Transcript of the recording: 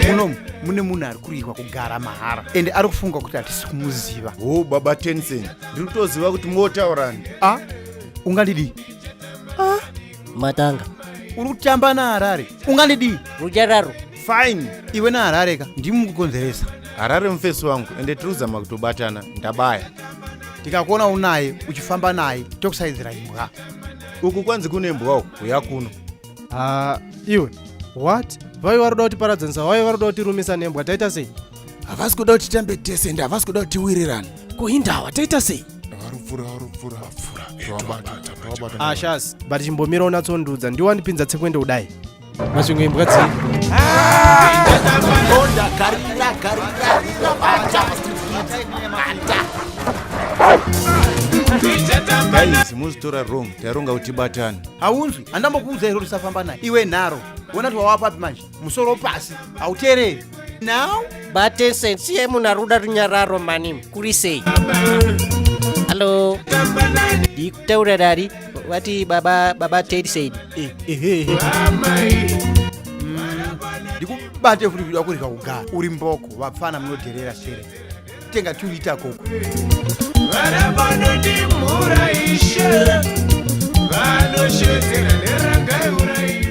Munomu mune munhu ari kurikwa kugara mahara ende ari kufunga kuti hatisi kumuziva. Ho baba Tensen, ndiri kutoziva kuti motaurani. A ungandidii? A matanga. Uri kutamba naHarare, ungandidii? Runyararo. Fine. Iwe naHarare ka ndimi mukukonzeresa. Harare mufesi wangu, ende tiri kuzama kutobatana. Ndabaya. Tikakuona unaye uchifamba naye tokusaidzira imbwa. Uku kwanzi kune mbwa uku, uya kuno. Ha iwe, what? Vai vari kuda kutiparadzanisa, vai vari kuda kutirumisa nembwa, taita sei? Havasi kuda kuti titambe tese ende havasi kuda kuti tiwirirane. Ko indawa, taita sei? Varupfura, varupfura, vapfura. Tovabata. Ashas, but chimbomira unatsondudza, ndiwo wandipinza tsekwende kudai. Masvingo imbwa dzii? Onda garira garira rira bata bata. Guys, muzitora wrong, taronga kuti tibatane. Haunzwi, handambokuudza here kuti usafamba naye? Iwe nharo, wona kuti wava papi manje, musoro pasi, hauteereri. Now? Batensen, siye munhu ari kuda runyararo mani, kuri sei? Hallo, ndikutaura dari vati baba baba Tensen. Ehe. Ndikubate futi kuda kurega kugara uri mboko, vapfana munodherera sere. Tenga 2 liter koko. Vana vanondimhura ishe, vanoshedzera nerangai urai.